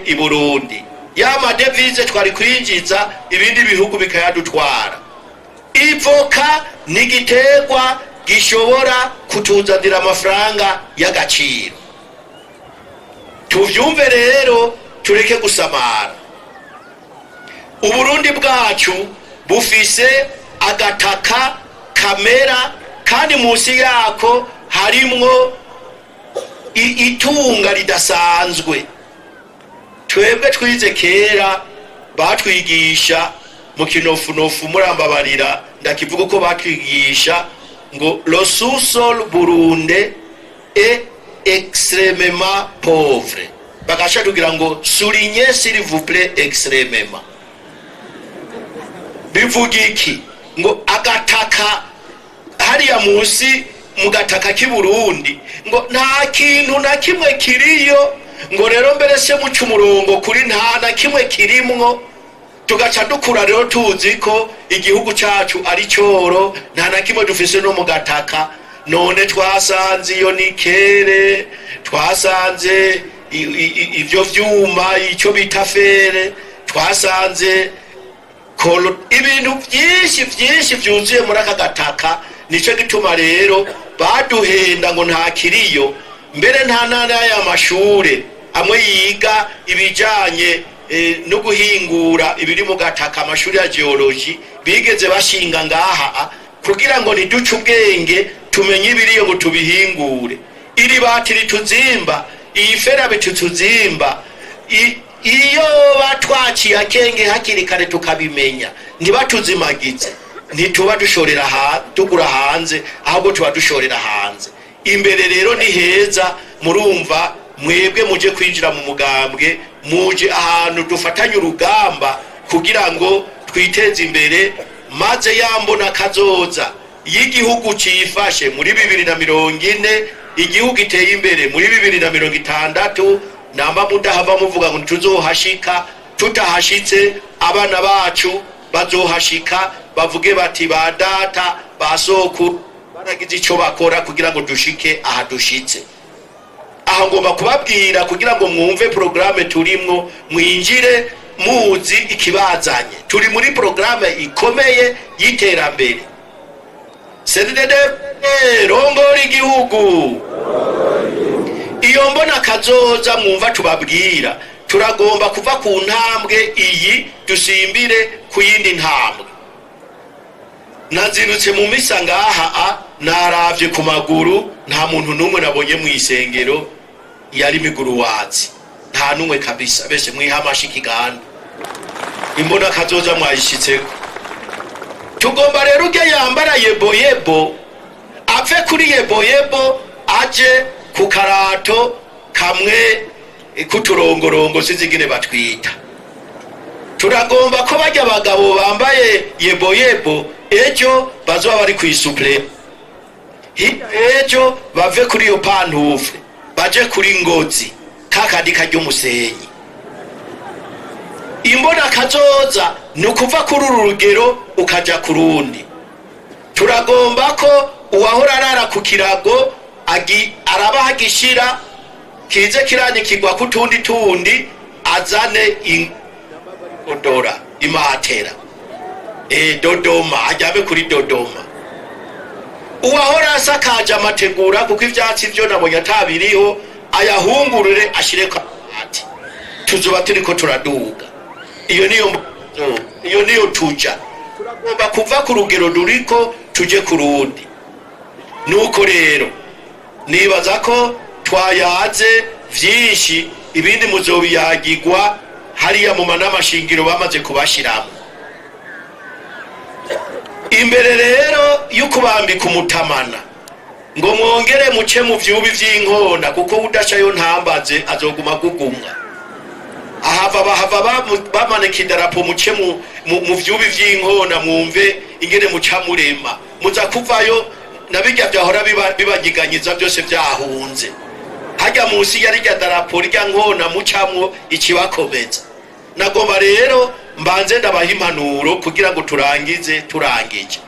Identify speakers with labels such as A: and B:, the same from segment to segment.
A: I Burundi ya madevize twari kwinjiza, ibindi bihugu bikayadutwara. Ivoka ni igiterwa gishobora kutuzanira amafaranga y'agaciro. Tuvyumve rero, tureke gusamara. Uburundi bwacu bufise agataka kamera, kandi munsi yako harimwo itunga ridasanzwe. Twebwe twize kera, batwigisha mu kinofunofu, murambabarira ndakivuga uko batwigisha, ngo "Le sous-sol burundais est extrêmement pauvre", bagaca tugira ngo "Soulignez, s'il vous plaît, extrêmement". Bivuga iki? Ngo agataka hariya munsi mu gataka k'i Burundi, ngo nta kintu na kimwe kiriyo. Ngo rero mbere se muca umurongo kuri nta na kimwe kirimwo. Tugaca dukura rero tuzi ko igihugu cacu ari coro, nta na kimwe dufise no mu gataka. None twasanze iyo nickel, twasanze ivyo vyuma, icyo bita fer, twasanze ibintu byinshi byinshi byuzuye muri aka gataka. Nicyo gituma rero baduhenda ngo nta kiriyo. Mbere nta n'aya mashure amwe yiga ibijanye no guhingura ibiri mu gataka, amashuri ya géologie bigeze bashinga ngaha, kugira ngo ntiduce ubwenge tumenye ibiriyo ngo tubihingure. Iri bati rituzimba, iyi fer à béton tutuzimba, iyo batwaciye akenge hakiri kare tukabimenya, ntibatuzimagize, ntituba dushorera tugura hanze, ahubwo tuba dushorera hanze. Imbere rero ni heza. Murumva, mwebwe muje kwinjira mu mugambwe, muje ahantu dufatanye urugamba kugira ngo twiteze imbere, maze yambona kazoza y'igihugu cifashe muri 2040, igihugu giteye imbere muri 2060. Namba mudahava muvuga ngo ntituzohashika, tutahashitse abana bacu bazohashika, bavuge bati ba data, ba sokuru baragize ico bakora kugira ngo dushike aha dushitse. Aha ngomba kubabwira kugira ngo mwumve porogaramu turimwo, mwinjire muzi ikibazanye. Turi muri porogaramu ikomeye y'iterambere. CNDD rongora igihugu. Iyo mbona kazoza mwumva tubabwira, turagomba kuva ku ntambwe iyi dusimbire ku yindi ntambwe. Nazindutse mu misa ngaha, naravye ku maguru, nta muntu n'umwe nabonye mu isengero yari miguruwazi, nta n'umwe kabisa. Bese mwihamashi ikiganda, imbona kazoza mwayishitseko. Tugomba rero ujya yambara yebo yebo ave kuri yebo yebo aje ku karato kamwe k'uturongorongo, sinzi ingene batwita. Turagomba ko bajya abagabo bambaye yebo yebo ejo bazoba bari kw'isupure, hirya ejo bave kuri iyo pantoufle baje kuri ngozi kakandi karya umusenyi. Imbona kazoza ni ukuva kuri uru rugero ukaja ku rundi. Turagomba ko uwahora arara ku kirago araba hagishira kize kiranikirwa ku tundi tundi, azane odora imatera dodoma, ajyame kuri dodoma. Uwahora asakaje amategura, kuko ivyatsi vyo nabonye atabiriho, ayahungurure ashireko amabati. Tuzoba turiko turaduga. Iyo niyo tuja. Turagomba kuva ku rugero ruriko tuje ku rundi. Nuko rero nibaza ko twayaze vyinshi, ibindi muzobiyagirwa hariya mu manama shingiro bamaze kubashiramo. Imbere rero y'ukubambika umutamana ngo mwongere muce mu vyubi vy'inkona, kuko udashayo ntambaze azoguma gugumwa ahava bahava bamanika idarapo, muce mu vyubi vy'inkona, mwumve ingene muca murema, muza kuvayo na birya vyahora bibanyiganyiza byose vyahunze. Harya munsi ya rirya darapo, rirya nkona mucamwo ikibakomeza. Nagomba rero mbanze ndabaha impanuro kugira ngo turangize. Turangije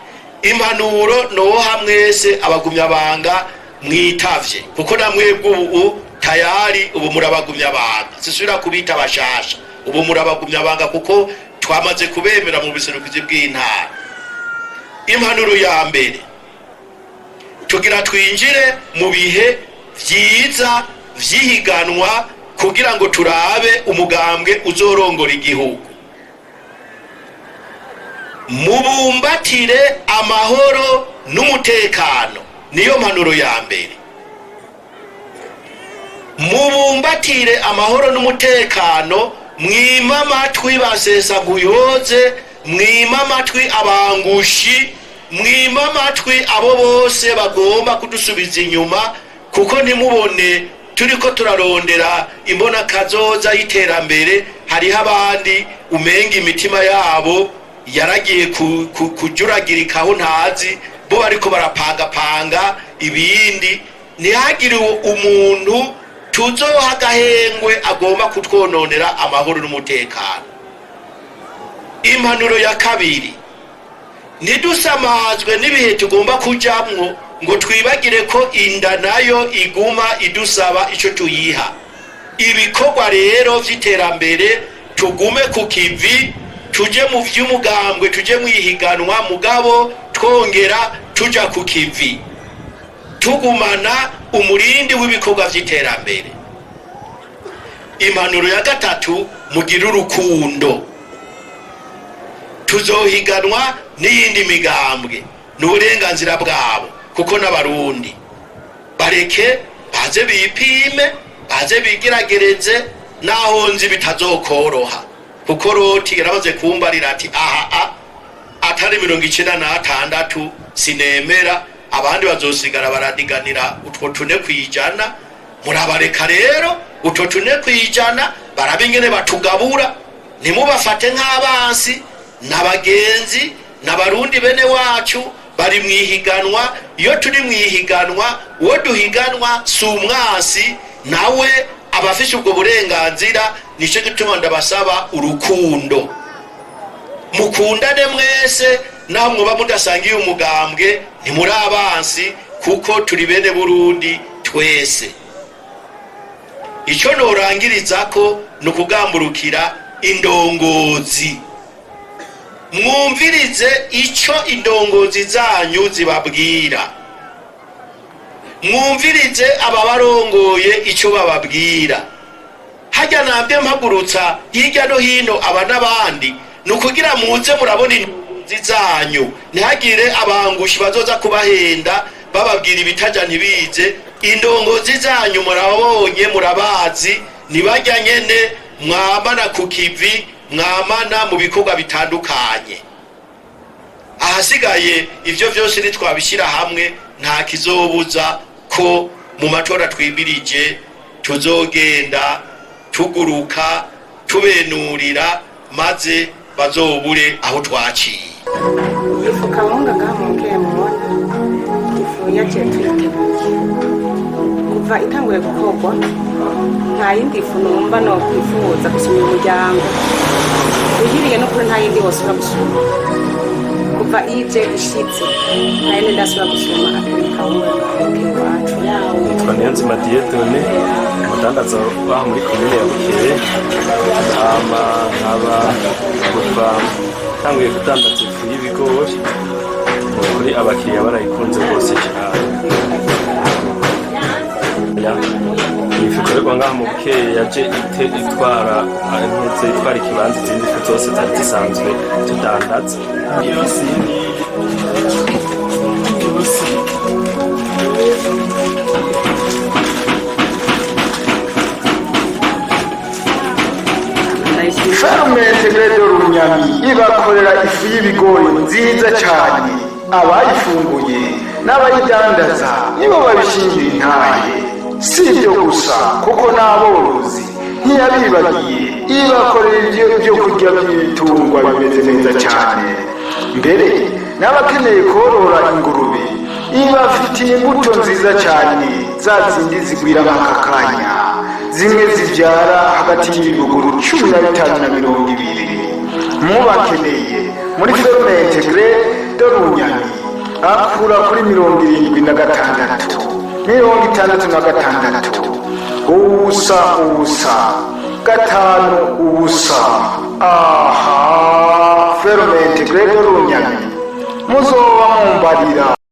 A: impanuro noha mwese abagumyabanga mwitavye, kuko namwebwe ubu Tayari ubu murabagumya banga, sisubira kubita bashasha, ubu murabagumya banga kuko twamaze kubemera mu buserukizi bw'intara. Impanuro ya mbere, tugira twinjire mu bihe vyiza vy'ihiganwa kugira ngo turabe umugambwe uzorongora igihugu. Mubumbatire amahoro n'umutekano, niyo mpanuro ya mbere. Mubumbatire amahoro n'umutekano, mwima amatwi basesaguyoze, mwima amatwi abangushi, mwima amatwi abo bose bagomba kudusubiza inyuma, kuko ntimubone turiko turarondera imbona kazoza y'iterambere. Hariho abandi umenga imitima yabo yaragiye kujuragirikaho, ntazi bo bariko barapangapanga ibindi. Ntihagire umuntu tuzoha agahengwe agomba kutwononera amahoro n'umutekano. Impanuro ya kabiri, ntidusamazwe n'ibihe tugomba kujamwo ngo twibagire ko inda nayo iguma idusaba ico tuyiha. Ibikorwa rero vy'iterambere, tugume ku kivi, tuje mu vy'umugambwe, tuje mwihiganwa, mugabo twongera tuja ku kivi, tugumana umurindi w'ibikorwa vy'iterambere. Impanuro ya gatatu, mugire urukundo. Tuzohiganwa n'iyindi migambwe, ni uburenganzira bwabo, kuko n'Abarundi bareke baze bipime, baze bigeragereze, naho nzi bitazokoroha, kuko roti yaramaze kumbarira ati aha a atari 96 sinemera, abandi bazosigara baradiganira utwo 4%. Murabareka rero utwo 4% barabe ingene batugabura. Ntimubafate nk'abansi, n'abagenzi, n'Abarundi bene wacu bari mwihiganwa. Iyo turi mwihiganwa, uwo duhiganwa si umwasi, nawe aba afise ubwo burenganzira. Nicyo gituma ndabasaba urukundo, mukundane mwese, naho mwoba mudasangiye umugambwe, ntimuri abansi, kuko turi bene Burundi twese. Icyo norangirizako ni ukugamburukira indongozi. Mwumvirize icyo indongozi zanyu zibabwira, mwumvirize ababarongoye icyo bababwira. Hajya nabyo mpagurutsa hirya no hino aba n'abandi, ni ukugira muze murabona indongozi zanyu, ntihagire abangushi bazoza kubahenda bababwira ibitaja ntibize. Indongozi zanyu murabonye, murabazi, ntibajya nyene mwamana ku kivi, mwamana mu bikorwa bitandukanye. Ahasigaye ivyo vyose nitwabishyira hamwe, nta kizobuza ko mu matora twimirije tuzogenda tuguruka tubenurira, maze bazobure aho twaciye.
B: Ifu kawunga ngaha mu mubona, ifu yaciye tuyiteguye kuva itanguye gukorwa, nta yindi fu numva no kwifuza gusumira umuryango. Uyiriye n'ukuri nta yindi wosubira gusuma. Kuva ije ishitse, nta yindi ndasubira gusuma atari kawunga ngaha mu iwacu.
C: Nitwa Niyonzima Dieudonné, umudandaza waho muri komine ya Bukeye. Hama nkaba kuva ntanguye kudandaza ifu y'ibigori, kuri abakiriya barayikunze rwose cyane. Ya, ifu ikorerwa ngaha mu Bukeye yaje ite itwara impuzu, itwara ikibanza izindi fu zose zari zisanzwe tudandaza yose yose.
D: Ferme Intégrée de Runyami ibakorera ifu y'ibigori nziza cyane. Abayifunguye n'abayidandaza nibo babishingira intahe. Si ibyo gusa, kuko n'aborozi ntiyabibagiye, ibakorera ibyo byo kurya by'ibitungwa bimeze neza cyane. Mbere n'abakeneye korora ingurube, ibafitiye imbuto nziza cyane, za zindi zigwira nk'aka kanya, zimwe zibyara hagati y'ibibuguru 15 na 20. Mubakeneye muri Ferme Intégrée de Runyami, akura kuri 76 66. 0 0 5 0. Aha, Ferme Intégrée de Runyami, muzoba mumbarira.